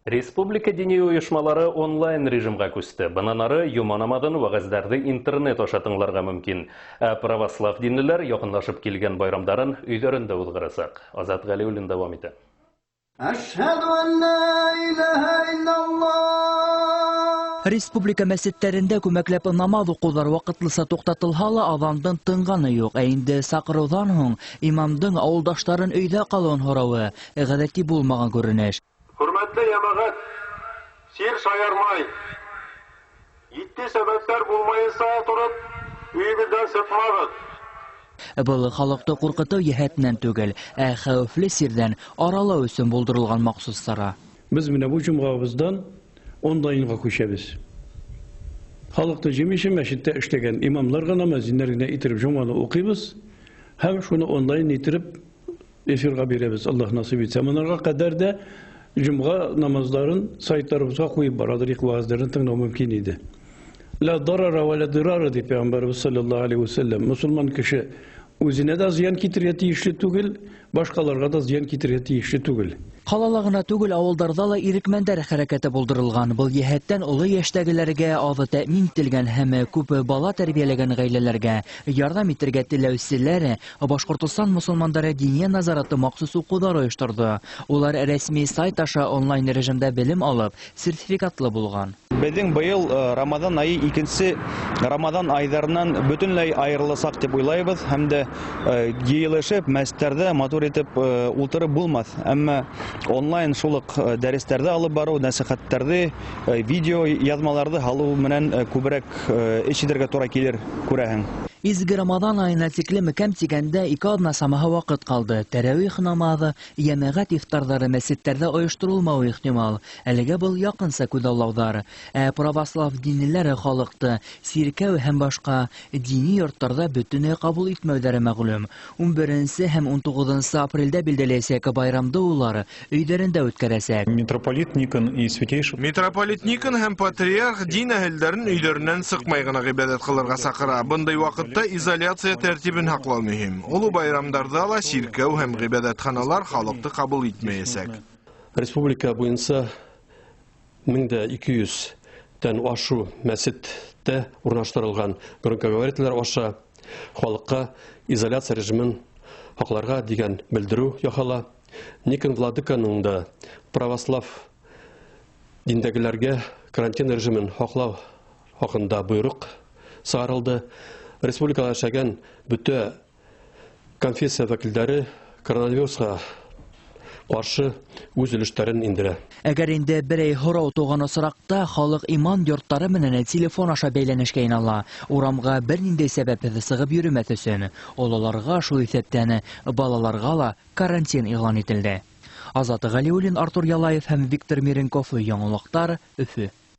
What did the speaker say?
Республика дини ойошмалары онлайн режимға күсте. Бынан ары йома намаҙын, вәғәздәрҙе интернет аша тыңларға мөмкин. Ә православ динлеләр яҡынлашып килгән байрамдарын өйҙәрендә уҙғарасаҡ. Азат Ғәлиуллин дауам итә. Әшһәдү ән лә иләһә иллаллаһ. Республика мәсеттәрендә күмәкләп намаҙ уҡыуҙар ваҡытлыса туҡтатылһа ла, аҙандың тынғаны юҡ. Ә инде саҡырыуҙан һуң имамдың ауылдаштарын өйҙә ҡалыуын һорауы ғәҙәти булмаған күренеш. Хөрмәтле йәмәғәт, сир шаярмай. Етди сәбәптәр булмайынса тороп, өйөгөҙҙән сыҡмағыҙ. Был халыҡты ҡурҡытыу йәһәтенән түгел, ә хәүефле сирҙән аралау өсөн булдырылған махсус сара. Беҙ менә был йомғабыҙҙан онлайнға күсәбеҙ. Халыҡты йыймайса мәсеттә эшләгән имамлар ғына, мәзиннәр генә иттереп йомғаны уҡыйбыҙ һәм шуны онлайн иттереп эфирға бирәбеҙ, Аллаһ насип итһә. Бынарға ҡәҙәр ҙә йомға намаҙҙарын сайттарыбыҙға ҡуйып баралыр, вәғәздәрен тыңлау мөмкин ине. Ла дарара ва ла дирара тип Пәйғәмбәребеҙ саллаллаһу алейхи вәсәлләм. Мосолман кеше үҙенә дә зыян китерергә тейешле түгел, башҡаларға да зыян китерергә тейешле түгел. Ҡалала ғына түгел, ауылдарҙа ла ирекмәндәр хәрәкәте булдырылған. Был йәһәттән оло йәштәгеләргә, аҙы тәьмин ителгән һәм күп бала тәрбиәләгән ғаиләләргә ярҙам итергә теләүселәр Башҡортостан мосолмандары диния назараты махсус уҡыуҙар ойошторҙо. Улар рәсми сайт аша онлайн режимда белем алып, сертификатлы булған. Беҙҙең быйыл Рамаҙан айы икенсе Рамаҙан айҙарынан бөтөнләй айырыласаҡ тип уйлайбыҙ һәм дә йыйылышып мәсеттәрҙә матур итеп ултырып булмаҫ. Әммә онлайн шул уҡ дәрестәрҙе алып барыу, нәсихәттәрҙе, видео яҙмаларҙы һалыу менән күберәк эш итергә тура килер, күрәһең. Изге Рамаҙан айына тиклем кәм тигәндә 2 аҙна самаһы ваҡыт ҡалды. Тәрәүих намаҙы, йәмәғәт ифтарҙары мәсеттәрҙә ойошторолмауы ихтимал. Әлегә был яҡынса күҙаллауҙар. Ә православ динлеләре халыҡты сиркәү һәм башҡа дини йорттарҙа бөтөнләй ҡабул итмәүҙәре мәғлүм. Ун беренсе һәм ун туғыҙынсы апрелдә билдәләйәсәк байрамды улар өйҙәрендә үткәрәсәк. Митрополит Никон и святейший. Митрополит Никон һәм патриарх дин әһелдәрен өйҙәренән сыҡмай ғына ғибәҙәт ҡылырға саҡыра. Бындай ваҡытта изоляция тәртибен һаҡлау мөһим. Оло байрамдарҙа ла сиркәү һәм ғибәҙәтханалар халыҡты ҡабул итмәйәсәк. Республика буйынса мең дә ике йөҙҙән ашыу мәсеттә урынлаштырылған громкоговорителдәр аша халыҡҡа изоляция режимын һаҡларға тигән белдереү яһала. Никон Владыканың да православ диндәгеләргә карантин режимын һаҡлау хаҡында бойороҡ сығарылды. Республикала йәшәгән бөтә конфессия вәкилдәре коронавирусҡа ҡаршы үҙ өлөштәрен индерә. Әгәр инде берәй һорау тыуған осраҡта халыҡ иман йорттары менән телефон аша бәйләнешкә инала. Урамға бер ниндәй сәбәпһеҙ сығып йөрөмәҫ өсөн ололарға, шул иҫәптән балаларға ла карантин иғлан ителде. Азат Ғәлиуллин, Артур Ялаев һәм Виктор Миренков, Яңылыҡтар, Өфө.